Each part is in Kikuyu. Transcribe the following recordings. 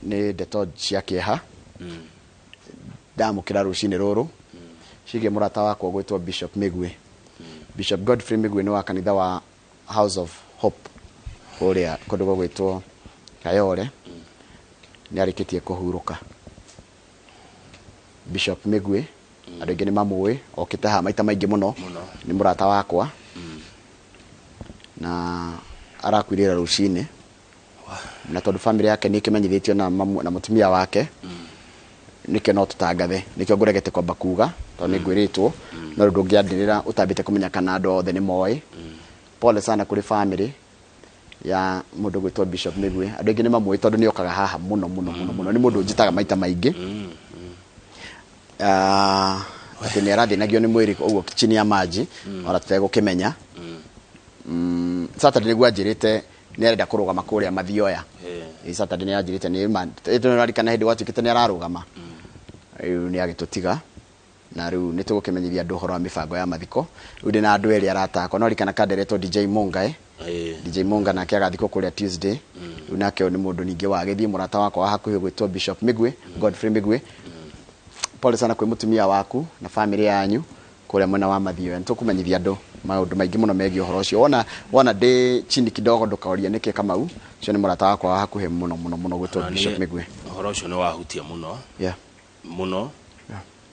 Nĩ ndeto cia kĩeha ndamũkĩra rũcinĩ rũrũ ciĩgiĩ mũrata wakwa gwĩtwo Bishop Mĩgwi. Bishop Godfrey Mĩgwi nĩ wa kanitha wa House of Hope kũrĩa kũndũ gũgwĩtwo Kayole, nĩ arĩkĩtie kũhurũka. Bishop Mĩgwi andũ aingĩ nĩ mamũĩ, okĩte haha maita maingĩ mũno, nĩ mũrata wakwa na arakuire ira rũcinĩ, na tondũ family yake nĩ ĩkĩmenyithĩtio na na mũtumia wake, nĩkĩo no tũtangathe, nĩkĩo ngũregete kwamba kuga tondũ nĩ ngwĩrĩtwo, no rĩu ndũngĩanĩrĩra ũtambĩte kũmenya kana andũ othe nĩ moĩ. Pole sana kũrĩ family ya mũndũ gwĩtwo Bishop Mĩgwi. Andũ aingĩ nĩ mamũĩ tondũ nĩ okaga haha mũno mũno mũno mũno, nĩ mũndũ ũnjĩtaga maita maingĩ. Atĩ nĩ arathĩnagio nĩ mwĩrĩ ũguo chini ya maji ona tũtegũkĩmenya. Saturday nĩguo anjĩrĩte nĩ arenda kũrũgama kũrĩa Mathioya. Saturday nĩ anjĩrĩte nĩ ma nĩũraririkana hĩndĩ gwatuĩkĩte nĩ ararũgama, rĩu nĩ agĩtũtiga na rĩu nĩ tũgũkĩmenyithia andũ ũhoro wa mĩbango ya mathiko. Rĩu ndĩna andũ erĩ arata akwa, no ririkana kanderetwo DJ Munga, DJ Munga nake agathikwo kũrĩa Tuesday. Rĩu nake ũyũ nĩ mũndũ ningĩ wagĩthiĩ, mũrata wakwa wa hakuhĩ gwĩtwo Bishop Mĩgwi, Godfrey Mĩgwi. Pole sana kwĩ mũtumia waku na family yanyu kũrĩa mwena wa Mathioya. Nĩ tũkũmenyithia andũ maũndũ maingĩ mũno megiĩ ũhoro ũcio. Wona ndĩ chini kidogo ndũkorie nĩkĩ Kamau, ũcio nĩ mũrata wakwa wa hakuhĩ mũno mũno mũno gwĩtwo Bishop Mĩgwi. Ũhoro ũcio nĩ wahutia mũno mũno,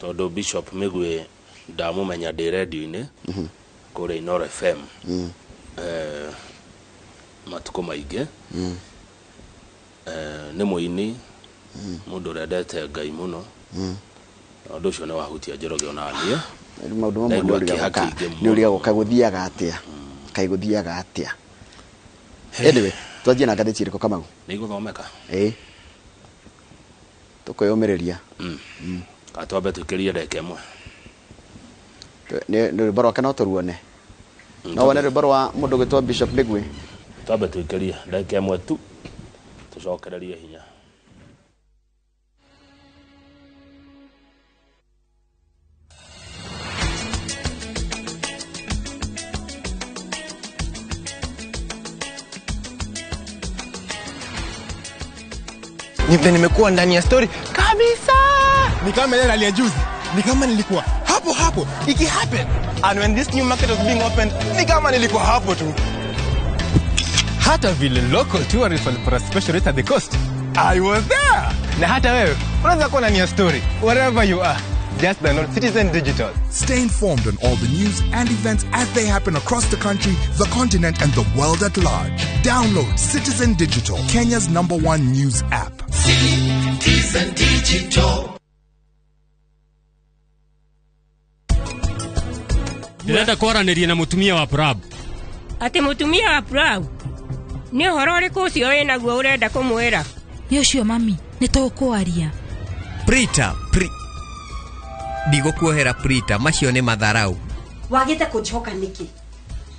tondũ Bishop Mĩgwi ndamũmenya ndĩ redio-inĩ kũrĩa Inooro FM matukũ maingĩ. Nĩ mũini, mũndũ ũrendete Ngai mũno. Ũndũ ũcio nĩ wahutia Njoroge ona niĩ. Maũndũ mamwe Ndaigua kĩeha kĩingĩ nĩ ũrigagwo mũno. Kaĩ gũthiaga atĩa, kaĩ gũthiaga atĩa. Anyway, twanjie na ngathĩti ĩrĩkũ, Kamau? Nĩ igũthomeka. Ĩĩ, tũkwĩyũmĩrĩria. Ka twambe twĩkĩrie ndagĩka ĩmwe. Nĩ rwĩmbo rwake no tũruone, no wone rwĩmbo rwa mũndũ gwĩtwo Bishop Mĩgwi. Twambe twĩkĩrie ndagĩka ĩmwe tu tũcokererie hinya. Nipe nimekuwa ndani ya story kabisa. Ni kama ile rally ya juzi, ni kama nilikuwa hapo hapo iki happen. And when this new market was being opened, ni kama nilikuwa hapo tu. Hata vile local tourists walipata special rate at the coast, I was there. Na hata wewe unaweza kuwa ndani ya story wherever you are. Just download Citizen Digital. Stay informed on all the news and events as they happen across the country, the continent, and the world at large. Download Citizen Digital, Kenya's #1 news app. Citizen Digital. Ndĩrenda kwaranĩria na mũtumia wa Prab. Atĩ mũtumia wa Prab? Nĩ ũhoro ũrĩkũ ũcio wĩnaguo ũrenda kũmwĩra? Nĩ ũcio mami, nĩ tũkwaria. Prita, pri ndigũkuohera Prita, macio nĩ matharau. Wagĩte kũnjoka nĩkĩ?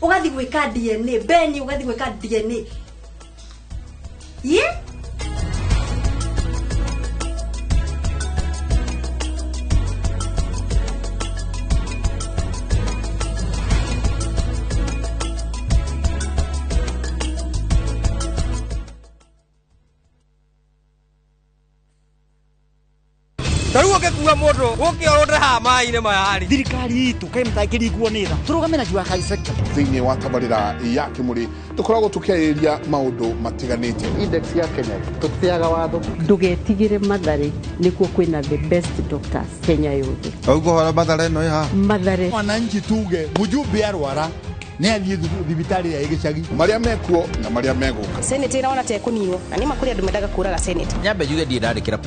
Ũgathiĩ gwĩka DNA, Beni, ũgathiĩ gwĩka DNA. Ye? Tarĩu ũngĩkua mũndũ ũke ũrũnde haha maĩ-inĩ maya rĩ. Thirikari itũ kaĩ mũtangĩringwo nĩ tha, tũrũgame na Jua Kali sector. Thĩinĩ wa tabarĩra ya Kĩmũrĩ tũkoragwo tũkĩarĩrĩria maũndũ matiganĩte. Index ya Kenya tũtĩaga watho. Ndũgetigĩre Mathare, nĩkuo kwĩna the best doctors Kenya yothe. Ũguo horo Mathare ĩno ĩ haha. Mathare. Mwananchi tuge mjumbe arwara nĩ athiĩ thibitarĩ ya gĩcagi. Marĩa mekuo na marĩa megũka. Senate ĩrona ta ĩkũninwo na nĩ ma kũrĩ andũ mendaga kũraga Senate. Nyambe njuge ndirĩ ndandĩkĩra